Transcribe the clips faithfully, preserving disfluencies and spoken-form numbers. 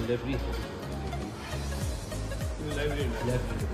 ལེབ་རི། ལེབ་རི། ལེབ་རི།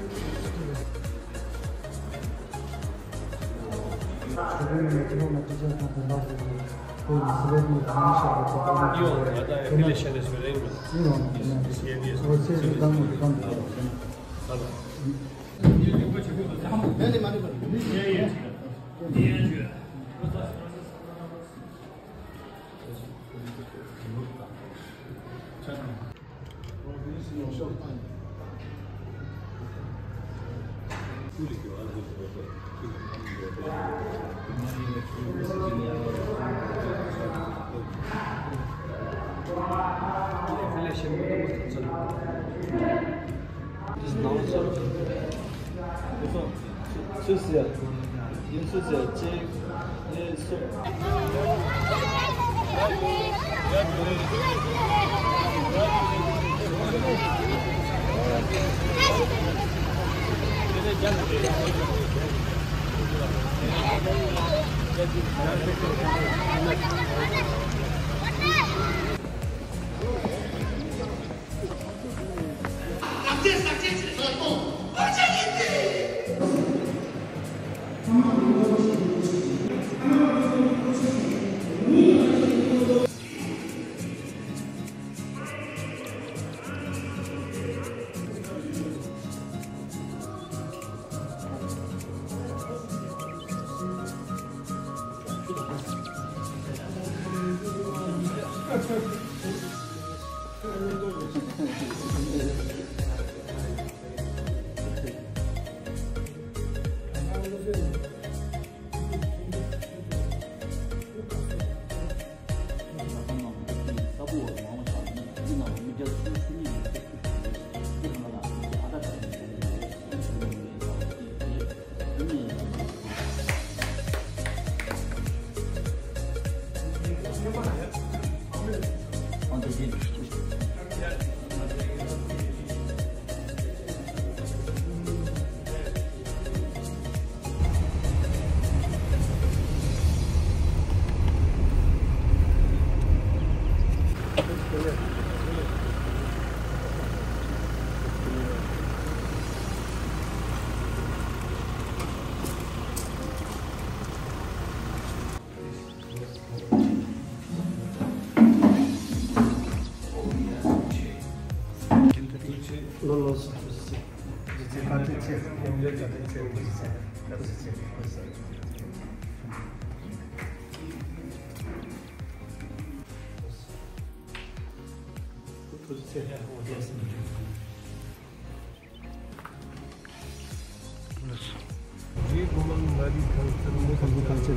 This is not so. This one. སུ་ཟེར། ཡིན། སུ་ཟེར། གཅིག་གཉིས། གསུམ།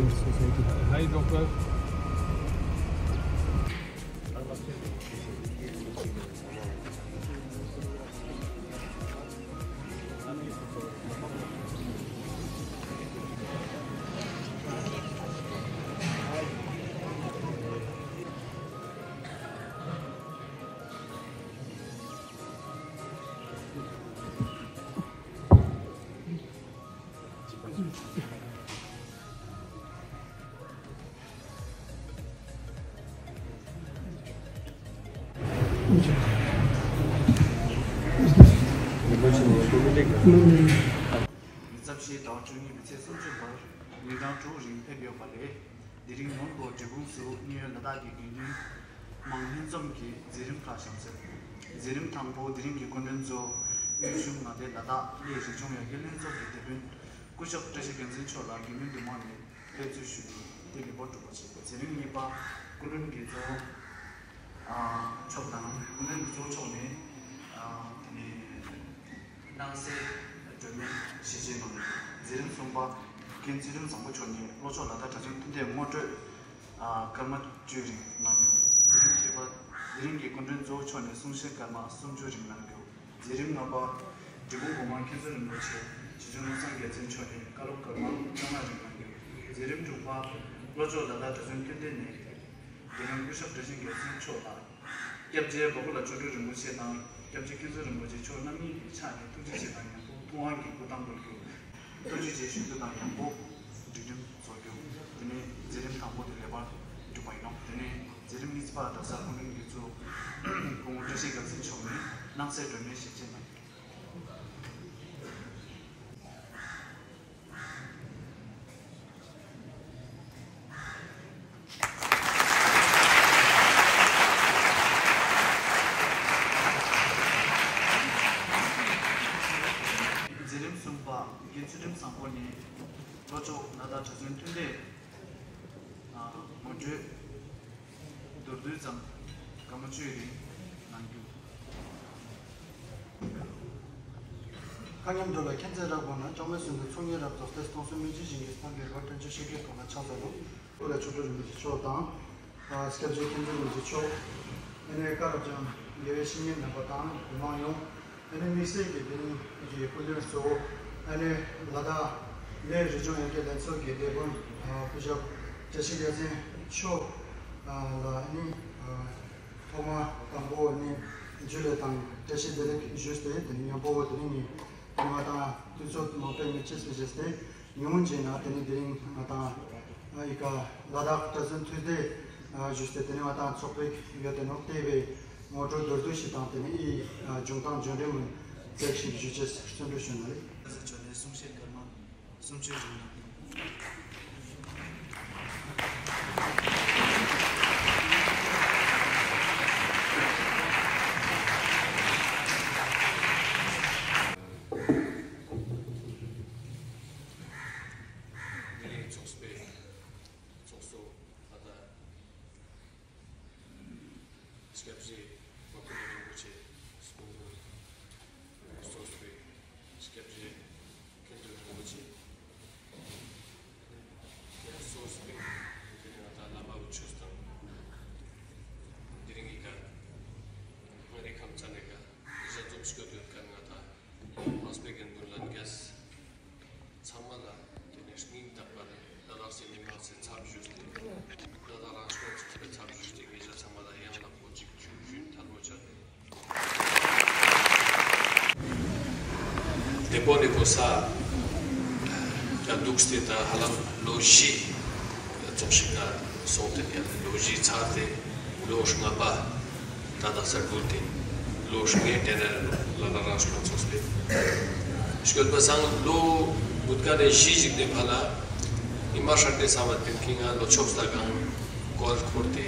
Hi, doctor. ཉི་ཤུ་རྩ་བཞི་ཟླ་བ་བཅུ་གཉིས་པའི་ཚེས་སུམ་ཅུ་བར་ཉིན་གྲངས་དྲུག་རིང་ཕེབས་ཡོད་པ་རེད། དེ་རིང་མོན་གྷོ་འབྲས་སྤུངས་སུ་དངོས་ཡོད་ལ་དྭགས་ཀྱི་དགེ་འདུན་མང་ལྷན་འཛོམས་ཀྱིས་མཛད་རིམ་ཁག་བཞེངས་ཚར། མཛད་རིམ་དང་པོ་དེ་རིང་གི་སྐུ་མགྲོན་གཙོ་བོ་དབུས་གཞུང་མངའ་སྡེ་ལ་དྭགས་གླེ་རི་ལྗོངས་ཡར་རྒྱས་ལྷན་ཚོགས་ཀྱི་སྡེ་དཔོན་སྐུ་ཞབས་བཀྲ་ཤིས་རྒྱལ་མཚན་མཆོག་ལ་དགེ་འདུན་འདུས་མང་ནས་ཕེབས་བསུ་ཞུས་ཏེ་ལེགས་པར་གྲུབ་པ་བྱས། མཛད་རིམ་གཉིས་པ་སྐུ་མགྲོན་གྱི་གཙོ་བོ་མཆོག་དང་སྐུ་མགྲོན་གྱི་གཙོ་བོ་མཆོག་ནས་དེ་ནས་སྣང་གསལ་སྒྲོན་མེ་ཞལ་ཕྱེ་གནང་ཡོད། མཛད་རིམ་གསུམ་པ་མཁན་ཚུལ་ཁྲིམས་བཟང་པོ་མཆོག་ནས་ལྷོ་ཕྱོགས་ལ་དྭགས་གྲྭ་བཙུན་ཐུན་ཏེ་ངོ་སྤྲོད་སྐར་མ་བཅུའི་རིང་གནང་ཡོད། མཛད་རིམ་བཞི་པ་དེ་རིང་གི་སྐུ་མགྲོན་གཙོ་བོ་མཆོག་ནས་གསུང་བཤད་སྐར་མ་སུམ་ཅུའི་རིང་གནང་ཡོད། མཛད་རིམ་ལྔ་པ་འབྲས་སྤུངས་སྒོ་མང་མཁན་ཟུར་རིན་པོ་ཆེ་རྗེ་བཙུན་བློ་བཟང་རྒྱལ་མཚན་མཆོག་ནས་བཀའ་སློབ་སྐར་མ་བཅོ་ལྔའི་རིང་གནང་ཡོད། མཛད་རིམ་དྲུག་པ་ལྷོ་ཕྱོགས་ལ་དྭགས་གྲྭ་བཙུན་ཐུན་ཏེ་ནས་དེ་སྔ་སྐུ་ཞབས་བཀྲ་ཤིས་རྒྱལ་མཚན་མཆོག་ལ་སྐྱབས་རྗེ་འབའ་ཁུ་ལ་མཆོག་སྤྲུལ་རིན་པོ་ཆེ་དང་སྐྱབས་རྗེ་མཁན་ཟུར་རིན་པོ་ཆེ་མཆོག་རྣམ་གཉིས་ཀྱི་ཕྱག་ནས་ཐུགས་རྗེ་ཆེ་དང་ཉམ་པོ་ཐུབ་དབང་གི་སྐུ་ཐང་བསྐུར་རྒྱུ། ཐུགས་རྗེ་ཆེ་ཞུ་རྒྱུ་དང་ཉམ་པོ་སྒྲིག་རིམ་རྫོགས་རྒྱུ། དེ་ནས་མཛད་རིམ་དང་པོ་དེ་ལེགས་པར་གྲུབ་པ་ཡིན་ནོ། དེ་ནས་མཛད་རིམ་གཉིས་པ་རྡ་ས་སྐུ་མགྲོན་གྱི་གཙོ་བོ་སྐུ་ངོ་བཀྲ་ཤིས་རྒྱལ་མཚན་མཆོག་ནས་སྣང་གསལ་སྒྲོན་མེའི་ཞལ་ཕྱེ་གནང་། མཛད་རིམ་གསུམ་པ་མཁན་ཚུལ་ཁྲིམས་བཟང་པོ་ནས་ལྷོ་ཕྱོགས་ལ་དྭགས་གྲྭ་བཙུན་ཐུན་ཏེ་ངོ་སྤྲོད་མདོར་བསྡུས་ཙམ་སྐར་མ་བཅུའི་རིང་གནང་རྒྱུ། མཁའ་མཉམ་འགྲོ་ལ་མཁྱེན་བརྩེ་རབ་དགོངས་ན། ལྕོགས་མེད་གསུང་གི་ཚོགས་གཉིས་རབ་རྫོགས་ཏེ། སྟོང་གསུམ་སྨིན་བྱེད་ཞིང་གི་སྟོང་གི་སྒོ། སྟོན་མཆོག་ཤེས་རིག་གོང་ལ་ཕྱག་འཚལ་ལོ། སྐུ་ལ་མཆོག་སྤྲུལ་རིན་པོ་ཆེ་མཆོག་དང་། སྐྱབས་རྗེ་མཁན་ཟུར་རིན་པོ་ཆེ་མཆོག་ཨ་ནེ་བཀའ་རབ་འབྱམས་དགེ་བའི་བཤེས་གཉེན་རྣམ་པ་དང་མི་མང་ཡོངས། ཨ་ནེ་དམིགས་བསལ་གྱི་དེ་རིང་གི་སྐུ་མགྲོན་གཙོ་བོ་ཨ་ནེ་ལ་དྭགས་གླེ་རི་ལྗོངས་ཡར་རྒྱས་ལྷན་ཚོགས་ཀྱི་སྡེ་དཔོན་སྐུ་ཞབས་བཀྲ་ཤིས་རྒྱལ་མཚན་མཆོག་ལ་ཨ་ནེ་ཐོག་མ་དང་པོ་ཨ་ནེ་ཇུ་ལེ་དང་བཀྲ་ཤིས་བདེ་ལེགས་ཞུས་ཏེ། དེ་ནས་མཉམ་པོ་དེ་རིང་ནས་དེ་ནས་ང་དང་དུས་ཚོད་མ་སྤེལ་མི་ཆེས་པའི་རྗེས་ཏེ། ཉུང་ངུ་ཅིག་ནང་དེ་ནི་དེ་རིང་ང་དང་ཨི་ཀ་ལ་དྭགས་གྲྭ་བཙུན་ཐུན་ཏེ་ཞུས་ཏེ། དེ་ནི་ང་དང་ཚོགས་པའི་ཡོད་དེ་ནོ་ལྟེ་བའི་ངོ་སྤྲོད་མདོར་བསྡུས་ཤིག་དང་། དེ་ནི་ཨི་འབྱུང་སྟངས་བརྗོད་འདྲེན་མི་ཚེག་ཞིག་ཞུ་ཆེད་བརྩོན་འགྲུས་ཞུ་ན་ལེ། གསུང་བཤད་སྐར་མ་སུམ་ཅུ་རིང་། དེ་རིང་ཚོགས་པའི་ཚོགས་གཙོ་ཨ་ད་སྐྱབས་རྗེ་བ་ཀུ་ལེ་རིན་པོ་ཆེ་སྐུ་ངོ་གཙོས་པའི་སྐྱབས་རྗེ་མཁན་ཟུར་རིན་པོ་ཆེ་དེ་གཙོས་པའི་དེ་རིང་ཨ་ད་བླ་མ་འུ་ཆོས་དང་དེ་རིང་གི་ཀ་ང་རེ་ཁམས་ཚ་ནས་ཀ་ཞལ་འཛོམས་སྐྱོད་ཡོད་མཁན་ང་ད་ལྷག་པའི་རྒན་པོ་ལྷན་རྒྱས། ཚང་མ་ལ་དེ་ནས་སྙིང་ཐག་པ་ནས་ལ་དྭགས་སི་ཉི་མ་ཚེ་ཚབ་ཞུས་ཏེ། ལ་དྭགས་རང་སྐྱོང་ཚོགས་པའི་ཚབ་ཞུས་ཏེ། ངེད་ཅག་ཚང་མ་ལ་ཡང་ལ་ཕོ་གཅིག་ཆུ་ཞུན་ཐལ་མོ་ཆ་ཏེ། དེ་པོ་ནས་གོ་ས་ད་འདུག་སྟེ། ད་ཧ་ལམ་ལོ་བཞི་ཚོགས་ཞིག་ན་སོང་སྟེ། ཡང་ལོ་བཞི་ཚར་ཏེ། ལོ་ལྔ་པ་ད་ལྟ་སར་འགོད་དེ། ལོ་ལྔའི་དེ་ནས་ལ་ལ་རང་སྐྱོང་ཚོགས་པའི་སྐྱོད་པ་སང་ལོ་འགོད་ཀ་རེ་བཞི་ཞིག་དེ་ཕ་ལ་ཉི་མ་ཧྲག་དེ་ས་བ་དེ་ཁྱི་ང་ལོ་ཆོག་ས་གང་སྐོར་འཁོར་ཏེ།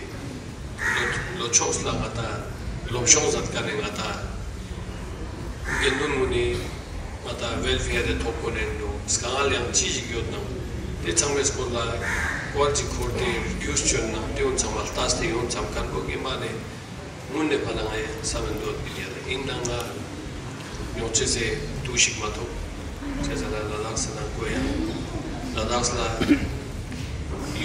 ལོ་ལོ་ཆོག་ས་ང་ད་ལོ་གཤོང་ཟད་ཀ་ནས་ང་ད་དགེ་འདུན་ངོས་ནས་ང་ད་ཝེལ་ཕེར་དེ་ཐོབ་གོ་ནས་འགྲོ་དཀའ་ངལ་ཡང་ཅི་ཞིག་ཡོད་ནམ། དེ་ཚང་མའི་སྐོར་ལ་སྐོར་ཅིག་འཁོར་ཏེ་རྒྱུས་བཅོས་ནང་དེ་འོན་ཚང་མ་ལྟ་སྟེ་ཡོང་ཙམ་མཁན་པོ་ངེས་མ་ནས་དངོས་གནས་ཕ་ལ་ང་ཡི་ས་བོན་འདོད་པའི་ཡ་ལ་ཡིན་ན་ང་ཉོག་ཆེ་ཚེ་དུ་ཞིག་མ་ཐོབ་ཚེ་ས་ལ་ལ་དྭགས་ས་ན་གོ་ཡང་ལ་དྭགས་ལ་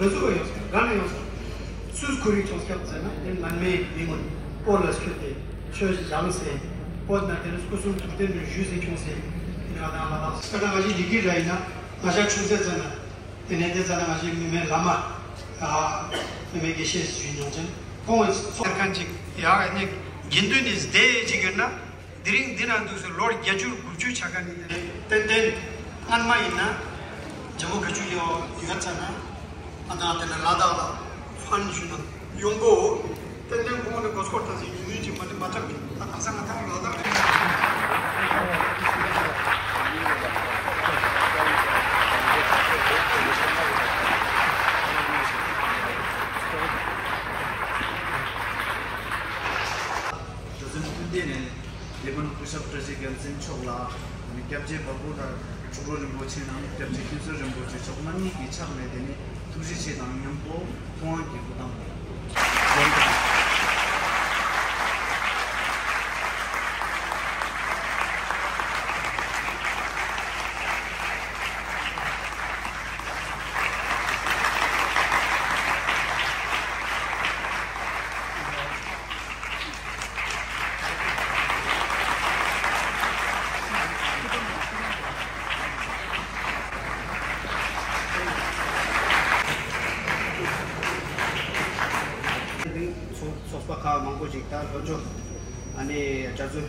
རེ་ཟུང་ཡོད་ས་ག་ལ་ཡོད་ས། སུས་ཁོར་ཡུག་སྦྱོང་སྐྱབས་ཟེར་ན་དེ་མན་མེད་མི་མངོན་པོ་ལ་སྐྱོད་དེ་ཆོས་སྦྱངས་ཟེར། པོ་ན་དེ་ནི་སྐུ་གསུང་ཐུགས་རྟེན་དུ་ཞུས་ཟེར་ཁྱོང་ཟེར། དེ་ནི་ང་དང་ལ་དྭགས་ས་ན་ང་ཞིག་ལི་གི་ར་ཡིན་ན་ང་ཞག་ཆུ་ཚོད་ཙམ་ན། དེ་ནས་དེ་ཙ་ན་ང་ཞིག་མི་མེད་བླ་མ། ཨ། མི་མེད་དགེ་བཤེས་ཞུས་མྱོང་ཅན། ཁོང་གི་ཚོགས་མཁན་ཅིག་ཡག་ནི་དགེ་འདུན་ནི་སྡེ་ཅིག་ཡོད་ན། དེ་རིང་འདི་ན་འདུག་སེ་ལོ་བརྒྱད་ཅུ་དགུ་བཅུ་ཆ་ག་ནི་ཏན་ཏན་སྔན་མ་ཡིན་ན་ཇ་མོ་ག་ཅུ་ཡོད་ཡོད་ཙ་ན་ཨ་ད་དེ་ན་ལ་དྭགས་ལ་ཧན་ཞུ་ན་ཡོང་གོ། ཏན་ཏན་ཁོང་ནི་གོ་སྐོར་ད་ཟིན་ཡུན་རིང་ཅིག་མ་ནི་མ་ཐག་གི་ད་དག་ས་ང་ཐག་ལོ་དག་རེད། རྡོ་རྗེ་སྤུན་ཟླ་ནས་ལེ་མོན་སྐུ་ཞབས་བཀྲ་ཤིས་རྒྱལ་མཚན་མཆོག་ལ་སྐྱབས་རྗེ་བ་པོ་དང་གྲུབ་རོ་རིན་པོ་ཆེ་ནང་སྐྱབས་རྗེ་མཁན་ཟུར་རིན་པོ་ཆེ་མཆོག་རྣམ་གཉིས་ཀྱི་ཕྱག་ནས་དེ་ནས་ཐུགས་རྗེ་ཆེ་དང་མཉམ་པོ་ཐུབ་དབང་གི་སྐུ་ཐང་། ཚོགས་ཚོགས་པ་ཁག་མང་པོ་ཞིག་ད་ལྷོ་ཕྱོགས་ཨ་ནི་གྲྭ་བཙུན་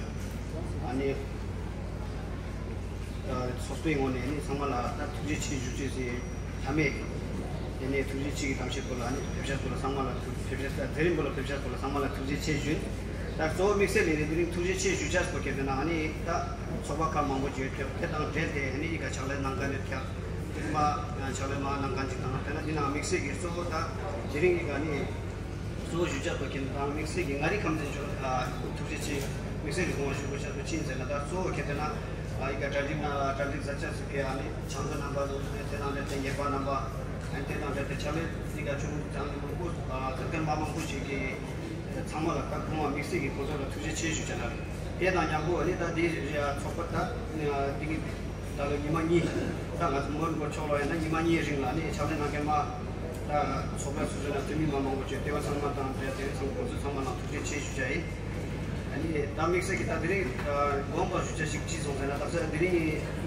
ཨ་ནི། ཚོགས་པའི་ངོས་ནས་ནི་ཚང་མ་ལ་ད་ཐུགས་རྗེ་ཆེ་ཞུ་རྒྱུ་ཟེར་ལྷ་མེད། དེ་ནས་ཐུགས་རྗེ་ཆེ་གི་གཏམ་བཤད་སྐོར་ལ་ནི་ཕེབས་ཤག་སྐོར་ལ་ཚང་མ་ལ་ཐུགས་ཕེབས་ཤག་ད་དེ་རིང་པོ་ལ་ཕེབས་ཤག་སྐོར་ལ་ཚང་མ་ལ་ཐུགས་རྗེ་ཆེ་ཞུ། ད་གཙོ་བོ་དམིགས་བསལ་ལས་ནི་དེ་རིང་ཐུགས་རྗེ་ཆེ་ཞུ་བྱ་སྐོར་གལ་ཏེ་ན་ནི་ད་ཚོགས་པ་ཁག་མང་པོ་བརྗོད་ཐེབས་དེ་དང་འབྲེལ་ཏེ་ནི་ཨི་ཀ་ཕྱག་ལས་གནང་མཁན་ནི་ཐེག་དེ་མ་ཕྱག་ལས་མ་གནང་མཁན་ཅིག་དང་དེ་ན་འདི་ནང་དམིགས་བསལ་གྱི་གཙོ་བོ་ད་དེ་རིང་ཨི་ཀ་ནི། གཙོ་བོ་ཞུ་བྱ་དགོས་མཁན་དང་དམིགས་བསལ་གྱི་ང་རའི་ཁམས་ཚན་ཆོག་ཐུགས་རྗེ་ཆེ། དམིགས་བསལ་གྱི་དགོངས་པ་ཞུ་དགོས་ཆ་དུ་ཕྱིན་ཟེར་ན་ད་གཙོ་བོ་ཁྱེད་དེ་ན་ཨི་ཀ་གྲ་སྒྲིག་ན་གྲ་སྒྲིག་ས་ཆ་ཟིག་གི་ཨ་ནི་ཕྱག་མཛོད་རྣམ་པ་ཟུང་དེ་དང་འབྲེལ་ཏེ་ཉེས་པ་རྣམ་པ་ཨ་ནི་དེ་དང་འབྲེལ་ཏེ་ཕྱག་ལས་ཨི་ཀ་ཆུང་ཚང་མི་མང་པོ་ཚོགས་མཁན་མ་མང་པོ་ཞིག་གིས་ཚང་མ་ལ་ད་ཁོང་ལ་དམིགས་བསལ་གྱི་ཁོང་ཚོ་ལ་ཐུགས་རྗེ་ཆེ་ཞུ་བྱ་ལ་དེ་དང་མཉམ་པོ་ཨ་ནི་ད་དེ་ཚོགས་པ་ད་འདི་གི་ད་ལོ་ཉི་མ་གཉིས། ད་ང་ཚོ་མོན་གོ་ཕྱོགས་ལ་ཡིན་ན་ཉི་མ་གཉིས་རིང་ལ་ནི་ཕྱག་ལས་གནང་མཁན་མ། ད་ཚོགས་པ་སོ་སོ་ལ་འཐུས་མི་མ་མང་པོ་བྱོས་ལྟེ་བ་ཚང་མ་དང་འབྲེལ་ལྟེ་བའི་ཚང་མ་ཁོང་ཚོ་ཚང་མ་ལ་ཐུགས་རྗེ་ཆེ་ཞུ་བྱ་ཡིན། ཨ་ནི་ད་དམིགས་བསལ་གྱི་ད་དེ་རིང་དགོངས་པ་ཞུ་བྱ་ཞིག་ཅི་སོང་ཟེར་ན་ད་ས་དེ་རིང་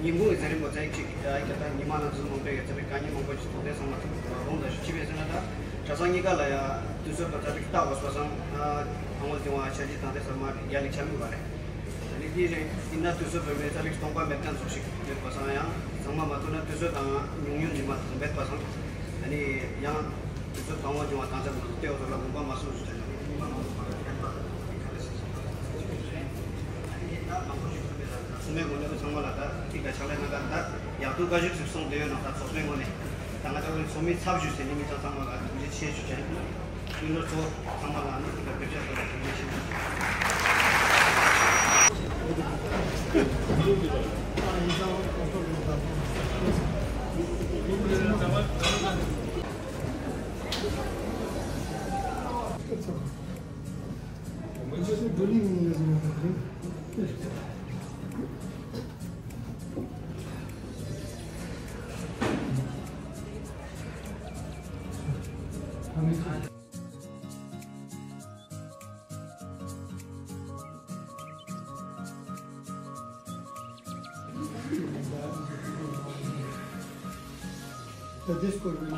ཉིན་གུང་གི་ཚེ་རིང་པོ་ཚེ་གཅིག་ད་ཡིན་ད་ཉི་མ་ལ་འཛུལ་མང་པོ་ཡོད་ཚེ་བའི་དཀའ་ཉེན་མང་པོ་ཞིག་ཐུག་དེ་ཚང་མ་ཐུགས་དགོངས་དག་ཞུ་ཅི་བས་ཟེར་ན་ད་གྲྭ་ཚང་གཉིས་ཀ་ལ་ཡ་དུས་ཚོད་པ་ཚ་བིག་ལྟ་བ་སོ་སང་ཨ་ངོ་དེ་བ་ཆ་ཅི་དང་དེ་ཚང་མ་རྒྱ་ལི་ཆ་མི་བ་རེད། ཨ་ནི་དེའི་རིང་ཡིན་ན་དུས་ཚོད་བོད་མིའི་ཚ་རིག་སྟོང་པ་མེད་མཁན་ཚོགས་ཤིག་ཡོད་པ་སང་ཡང་ཚང་མ་མ་ཐུག་ན་དུས་ཚོད་དང་ཉུང་ཉུང་ཇི་མ་དང་མེད་པ་སང་ཨ་ནི་ཡང་དུས་ཚོད་དང་བ་འབྱུང་བ་དང་ཆ་མ་ལུག་ལྟེ་བ་ཚོ་ལ་ངོམ་པ་མ་སོང་ཞུ་བྱ་ཡང་ཉི་མ་མང་པོ་མ་ལ་ཕན་པ་ཨ་ནི་ད་མང་པོ་ཞིག་ཐུག་མེད་ལ་ཚང་མའི་ངོ་ནས་ཚང་མ་ལ་ད་ཨི་ཀ་ཕྱག་ལས་གནང་ག་ད་ཡག་ཐུག་དགའ་ཞིག་ཚུགས་སོང་དེ་ཡོད་ན་ད་ཚོགས་པའི་ངོ་ནས་ད་ང་ཚོ་ཚོགས་མི་ཚབ་ཞུས་ཟེར་ནི་མི་ཚང་ཚང་མ་ལ་ཐུགས་རྗེ་ཆེ་ཞུ་བྱ་ཡིན། ཡུལ་ལྷོ་ཚོ་ཚང་མ་ལ་ནི་ཀ་བེ་ཅ་ཚོ་ལ་ཐུགས་རྗེ་ཆེ། ད་དེ་སྐོར་ནས་ང་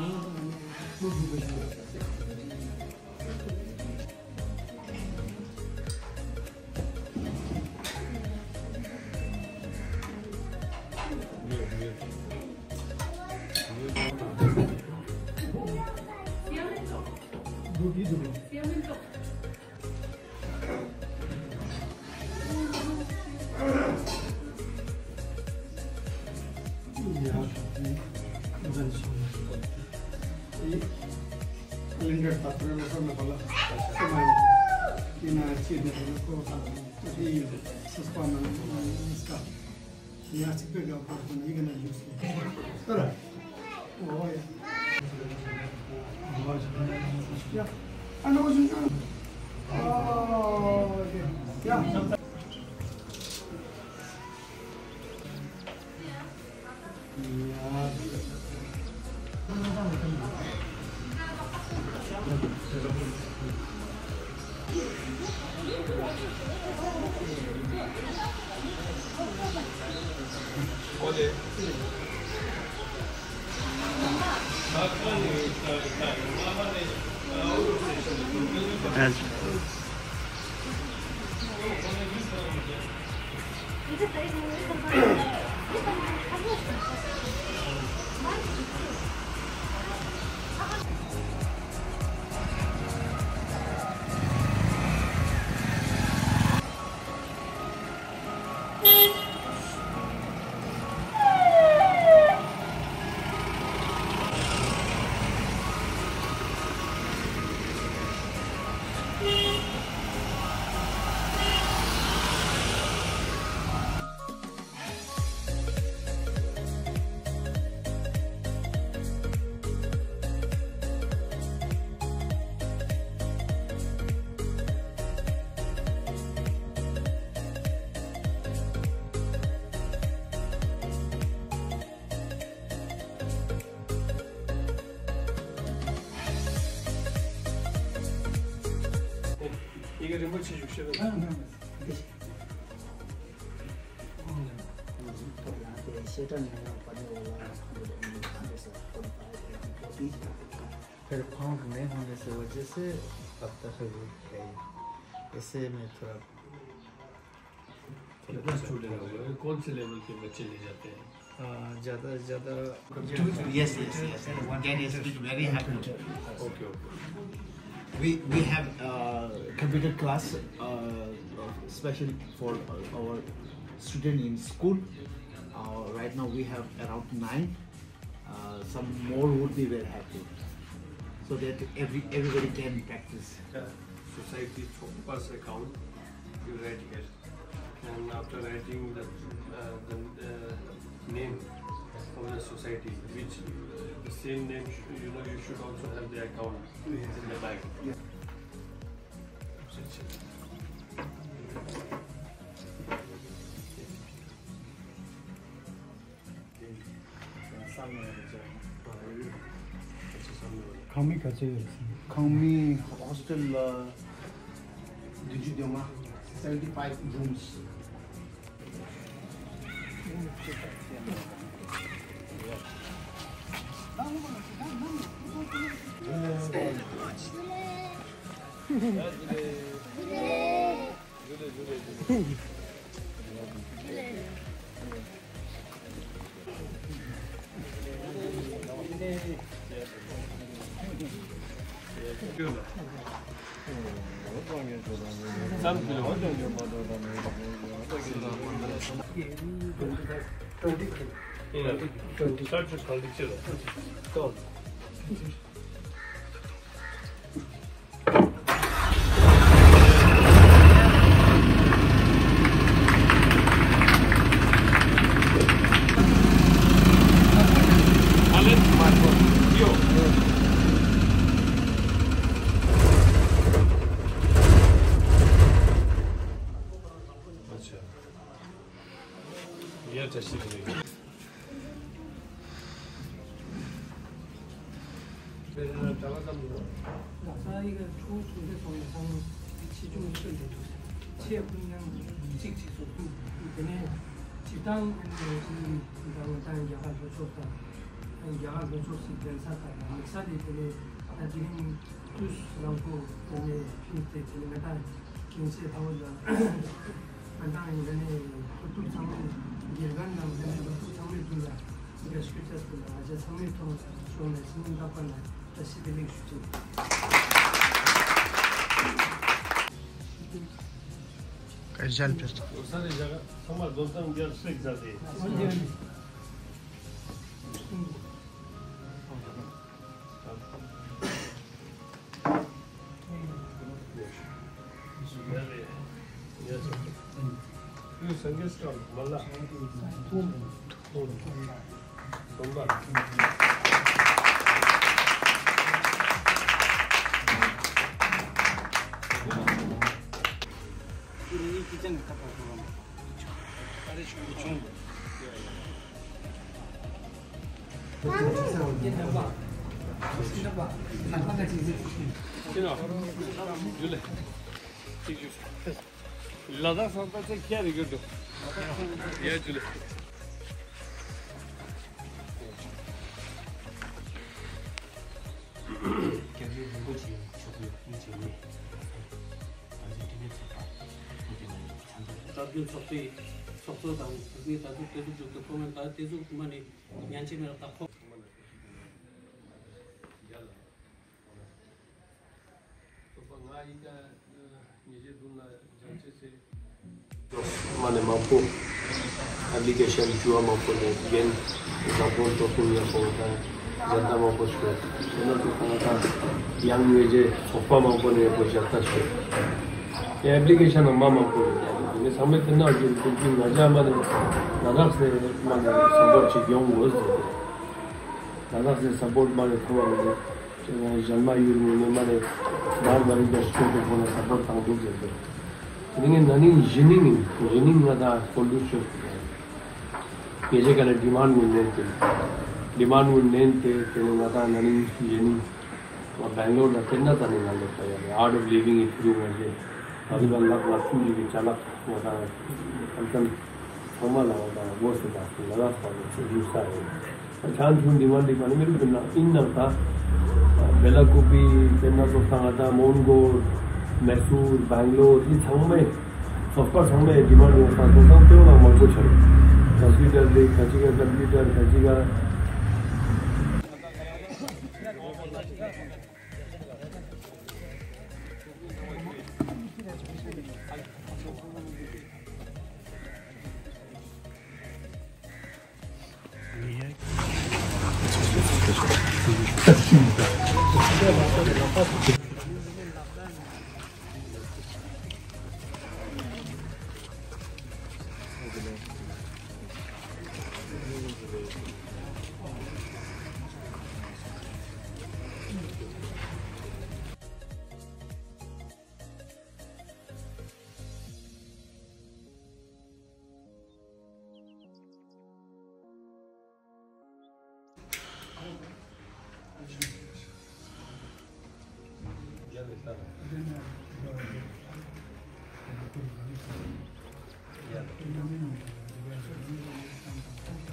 ང་ཚོ་ཡི་གེ་རིན་པོ་ཆེ་བཞུགས་ཤེས་པ། फिर पाँव में होने से वजह से अब तक है, ऐसे में थोड़ा कितना स्टूडेंट होगा? कौन से लेवल के बच्चे ले जाते हैं? ज़्यादा से ज़्यादा। Yes, yes, yes. Can you speak very happily? Okay, okay. We we have uh, computer class uh, special for our student in school. Uh, right now we have around nine. Uh, some more would be very happy, so that every everybody can practice. Society first account you write here, and after writing the uh, the uh, name of the society, which uh, the same name should, you know you should also have the account in the bank. ཁང་མིག་ག་ཚོད་ཡོད། ཁང་མིག་ཧོ་སི་ཊེལ་ལ་བདུན་ཅུ་དོན་ལྔ། Seventy five rooms. སྤྱིར་བཏང་ཨ་ནི་ང་ཏང་རྒྱ་གར་ལྷོ་ཕྱོགས་དང་རྒྱ་གར་ལྷོ་ཕྱོགས་སུ་གདན་ས་དང་དམིགས་བསལ་དེ་དེ་ནས་ད་དེ་རིང་དུས་རང་པོ་དེ་ནས་ཕིན་ཏེ་དེ་ནས་ང་ཏང་གིང་ཆེ་ཐའོ་ལ་ང་ཏང་ཡིན་ནས་ཐུབ་ཐུབ་ཚང་མས་དགེ་རྒན་དང་དེ་ནས་ཐུབ་ཐུབ་ཚང་མས་དུས་ལ་རྒྱ་སྐད་ཆ་དེ་ལ་ང་ཅག་ཚང་མས་ཐོང་ཤོག་ལ་སྙིང་ཐག་པ་ནས་བཀྲ་ཤིས་བདེ་ལེགས་ཞུ་ཆེད། སྐད་ཆ་ཕེབས་སོང་། ལོ་གསར་རེ་བཞག་ཚང་མ་རྡོ་གཙང་རྒྱལ་སྲེག་མཛད་དེ། ལ་དྭགས་སང་ད་ཚེ་ཁྱེར་རེ་གྱུར་འདུག་ཡ་ཇུ་ལེ། སྐྱབས་རྗེ་རིན་པོ་ཆེ་མཆོག་གིས་དབུ་བྱས་ནས་ད་ཚེ་འཕྲིན་ལས་ཚོགས་པ་དེ་དེ་ནས་ཚང་འཛོམས། སྲོལ་རྒྱུན་ཚོགས་སྡེའི་ཚོགས་གཙོ་དང་དེ་ནས་ད་ཚོ་དེ་ཚོ་འཇུག་ཏུ་ཁོ་མོན་ད་དེ་ཚོ་མ་ནི་ཉན་ཆེ་མེད་ལ་ད་ཁོ། ཚོགས་པ་ང་ཡི་ཀ་ཉེ་ཆེ་བདུན་ལ་སྦྱང་ཆེ་ཚེ། མ་ནས་མང་པོ་ཨེབ་ལི་ཀེ་ཤན་བཅུ་བ་མང་པོ་ནས་རྒན་བཟང་པོ་ཏོ་ཀུ་ཡ་པོ་དང་ལ་དྭགས་མང་པོ་ཞིག་རེད། དེ་ནང་དུ་ཁོང་ད་ཡང་ཉེ་ཆེ་ཚོགས་པ་མང་པོ་ནས་ཡ་པོ་ཞབས་ཏ་ཞིག་ཡ་ཨེབ་ལི་ཀེ་ཤན་ནང་མ་མང་པོ་རེད། དེ་ནས་ཚང་མས་དེ་ནང་བརྒྱུད་དེ་ཀྱི་ང་ཅག་མ་ནས་ལ་དྭགས་སེ་མ་ནས་སབ་པོར་ཊི་ཅིག་ཡོང་དགོས་ཟེར་ཏེ། ལ་དྭགས་སེ་སབ་པོར་ཊི་མ་ནས་ཐུབ་པ་མ་ནས་ཅེ་ན་ཞན་མ་ཡུལ་ངོས་ནས་མ་ནས་མར་མ་རིག་པའི་སྐྱོ་དེ་ཁོ་ན་སབ་པོར་ཊི་བཏང་འདུག་ཟེར་ཏེ། དེ་ནས་ན་ནིང་གཞེས་ནིང་ཡིན། གཞེས་ནིང་ང་དང་སྐོར་འདུག་ཤོད། ཉེ་ཆེ་ག་ལ་ཌི་མཱན་ཌི་ངོས་ནས་དེ་ཌི་མཱན་ཌི་ངོས་ནས་དེ་དེ་ནས་ང་དང་ན་ནིང་གཞེས་ནིང་ང་སྦེང་ལོར་ལ་དེ་ན་ད་ནི་ང་ལོ་ད་ཡ་ནི་ཨར་ཊི་ཨོཕ་ལི་ཝིང་གི་ཐུ་རུ་ང་ཞེ་ད་ལི་བ་ལག་ལག་ཆུ་ཡི་གི་ཅ་ལག་ང་དང་ཁམས་ཚན་ཚང་མ་ལ་ང་དང་སྒོ་སེ་དང་ལ་དྭགས་པ་ནས་ཚུར་ཡུལ་ས་རེད། ཆང་ཆུང་འདི་མ་འདི་མ་ནི་མི་རིགས་ཀྱི་ནང་ཨིན་ནང་ད་བེ་ལ་ཀུ་པི་དེ་ན་ཚོ་ས་ང་དང་མོན་གྷོ་མེ་སུར་སྦེང་ལོར་འདི་ཚང་མས་ཚོགས་པ་ཚང་མས་འདི་མ་ནི་ས་ཚོ་དང་དེ་བ་ལ་མང་པོ་ཆགས། ཀམ་པུ་ཊར་འདི་ཁ་ཅིག་ག་ཀམ་པུ་ཊར་ཁ་ཅིག་ག་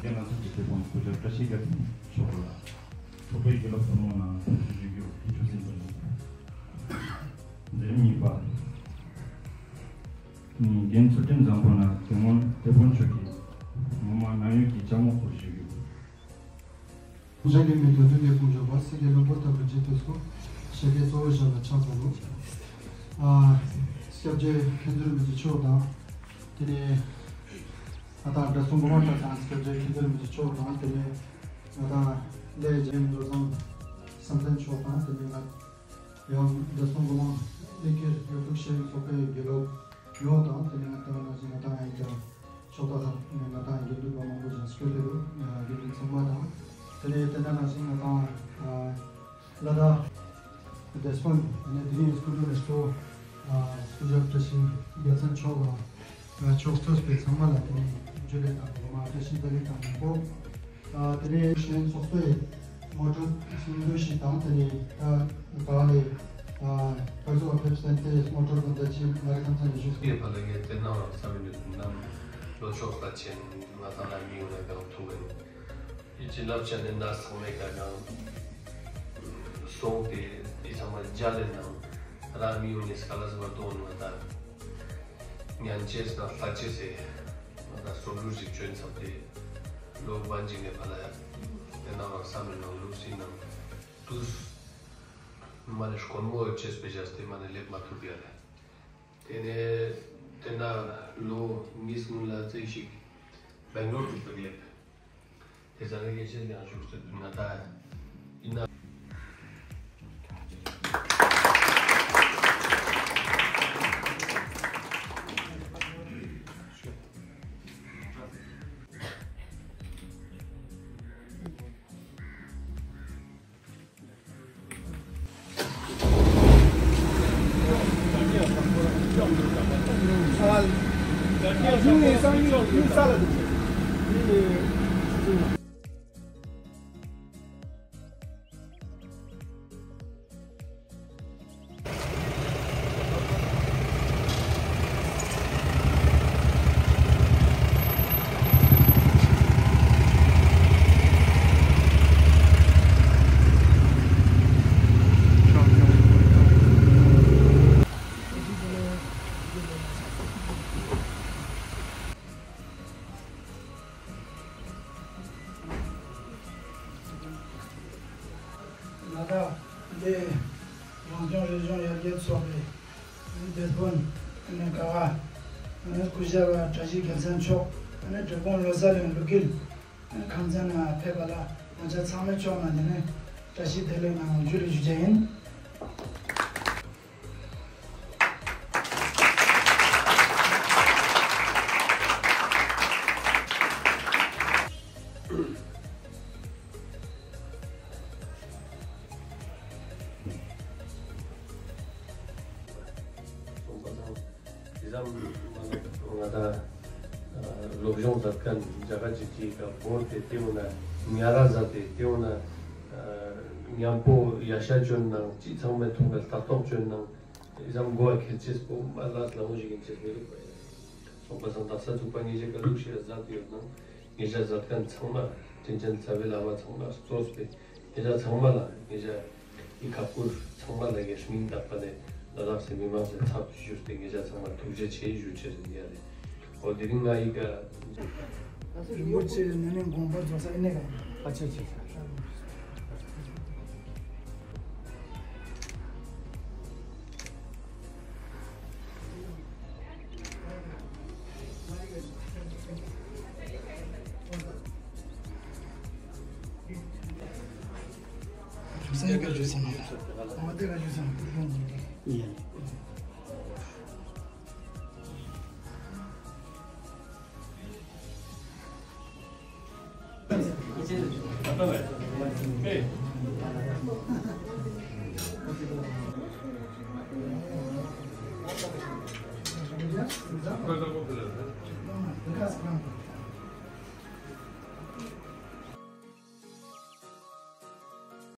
ང་ཚོ་གི་དེ་དགོངས་སྐུ་ཞབས་བཀྲ་ཤིས་རྒྱལ་མཚན་མཆོག་ལ་ཚོགས་པའི་དགེ་སློབ་ཚོགས་མི་ནང་ཞུ་རྒྱུ་ཐུགས་རྗེ་ཆེ་ཞུ། འདིར་གཉིས་པ། རྒན་ཚུལ་ཁྲིམས་བཟང་པོ་ན་དེ་སྔོན་དེ་དཔོན་མཆོག་གིས་ངོ་མ་ནང་ཡོད་ཀྱི་ཅ་མོ་སྐོར་ཞུ་རྒྱུ། འཇམ་དབྱངས་མི་དོན་མཐུན་གྱི་དཀོན་མཆོག་པ་སྲིད་ཀྱི་བློན་པོ་ལྟ་བུའི་རྗེས་དེ་སོགས་ཞལ་བརྒྱད་གཙོ་བོ་ཞབས་ལ་ཕྱག་འཚལ་ལོ། ཨ་སྐྱབས་རྗེ་མཁན་ཟུར་མི་གཅིག་མཆོག་དང་། དེ་ནས་ང་དང་བགྲེས་སོང་གོང་མ་ལྟ་ཚང་སྐྱབས་རྗེ་མཁན་ཟུར་མི་གཅིག་མཆོག་དང་། དེ་ནས་ང་དང་ལས་རྒྱན་བློ་བཟང་བསམ་གཏན་མཆོག་དང་། དེ་ནས་ང་ཡང་བགྲེས་སོང་གོང་མ་ལས་ཀྱི་ཡོད་ཐུག་ཤེས་ཚོགས་པའི་དགེ་སློབ་ཡོངས་དང་། དེ་ནས་ང་དང་ནང་བཞིན་ང་དང་ཡིན་ཀྱང་ཕྱོགས་མཐའ་ཁག་ནས་ང་དང་དགེ་འདུན་པ་མང་པོ་ཞིག་སྐྱོད་དེ་རུ་དགེ་འདུན་ཚང་མ་དང་། དེ་ནས་དེ་འདྲ་ནང་བཞིན་ང་དང་ལ་དྭགས་བདེ་སྤུན་ནས་དེ་རིང་སྐུ་མགྲོན་ལས་གཙོ་སྐུ་ཞབས་བཀྲ་ཤིས་རྒྱལ་མཚན་མཆོག་དང་ཕྱོགས་གཙོས་པའི་ཚང་མ་ལ་དེ་རིང་འཇུ་ལེ་དང་གོང་མ་བཀྲ་ཤིས་བདེ་ལེགས་དང་ཉིན་མོ། ཨ་དེ་ནས་གཞན་ཚོགས་པའི་ངོ་སྤྲོད་སྙིང་བསྡུས་ཤིག་དང་། དེ་ནས་ད་ག་ལས་ཨ་ཕར་ཚུར་ཕེབས་ཏེ་ངོ་སྤྲོད་དང་འདྲ་ཅིག་ང་རའི་ཁམས་ཚན་ནས་ཞུ། དེའི་བར་ལ་ངས་བསྟན་གནང་བར་བསམ་ཡོད་དམ། ལོ་ཕྱོགས་ལ་ཆེན་ང་ཚང་ལ་མི་ཡོང་ན་གང་ཐུག་གི་ཡིན། ཅི་ལབ་བྱ་ནས་ན་ཚང་མས་ག་གང་སོང་སྟེ་དེ་ཚང་མ་རྒྱ་ལས་ནང་ར་མི་ཡོང་ནས་སྐལ་ལ་ཟ་བར་དོ་ནི་ང་ད་ཉན་ཅེས་དང་ལྷ་ཅེས་སེ་ང་ད་སོ་ལུ་ཞིག་བྱོན་ཚར་ཏེ་ལོ་བན་ཅིག་ནས་ཕ་ལ་དེ་ན་བར་བསམ་མེད་ནང་ལུགས་སྲིད་ནང་དུས་མ་ནས་དཀོན་མོ་ཅེས་པའི་བཞག་སྟེ་མ་ནས་སླེབས་མ་ཐུབ་ཡ་རེད། དེ་ནས་དེ་ན་ལོ་གཉིས་སྔོན་ལ་རྩེ་ཞིག་སྦེང་ལོར་དུ་བསྡད་ལེབ། དེ་ཚང་གི་ཡེ་ཤེས་ཀྱང་བཞུགས་སུ་ང་ད་ཡིན་ན། ལ་དྭགས་ལས་རང་སྐྱོང་རི་ལྗོངས་ཡར་རྒྱས་ཚོགས་པའི་སྡེ་དཔོན་ནས་ཀ་བ་སྐུ་ཞབས་བཀྲ་ཤིས་རྒྱལ་མཚན་མཆོག་འབྲས་སྤུངས་ལོ་གསར་ཡང་ལུ་གིལ་ཁང་ཚན་ཕེབས་པ་ལ་ང་ཅག་ཚང་མའི་ཕྱོགས་ནས་དེ་ནས་བཀྲ་ཤིས་བདེ་ལེགས་ངང་འཇུ་ལེ་ཞུ་རྒྱུ་ཡིན། དེ་ཙམ་མ་ལ་ང་ད་སློབ་སྦྱོང་མཛད་མཁན་རྒྱ་གར་གྱི་སྐད་ཀ་བོར་ཏེ་དེ་འོ་ན་ཉ་ར་ཟ་སྟེ་དེ་འོ་ན་མཉམ་པོ་ཡ་ཤ་བཅོན་ནང་ཅི་ཚང་མས་ཐུག་པའི་ལྟ་རྟོག་བཅོན་ནང་དེ་ཙམ་གོ་བ་ཁེལ་ཅེས་པོ་མ་ལ་ལ་མོ་ཞིག་ཡིན་ཅེས་མི་རིག་པ་ཡིན། སོང་པ་སང་དག་ས་ཚུགས་པ་ངེད་ཅག་ག་ལུག་ཤེས་མཛད་དེ་ཡོད་ན་ངེད་ཅག་མཛད་མཁན་ཚང་མ་དྲིན་ཅན་རྩ་བའི་བླ་མ་ཚང་མ་གཙོས་པའི་ངེད་ཅག་ཚང་མ་ལ་ངེད་ཅག་ཨི་ཁ་བཀུར་ཚང་མ་ལ་ངས་མིང་བཏགས་པ་ནས་ལ་དྭགས་སི་མི་མང་སི་ཚབ་ཞུས་ཏེ་ངེད་ཅག་ཚང་མ་ཐུགས་རྗེ་ཆེ་ཞུ་ཆེད་ཡིན་ཡ་རེད། འོ་དེ་རིང་ང་ཡི་ག་རིན་པོ་ཆེ་ནས་ནས་དགོངས་པ་རྫོགས་ས་ཨེ་ནས་ག་ཨ་ཆེ་ཆེ་ཆེ།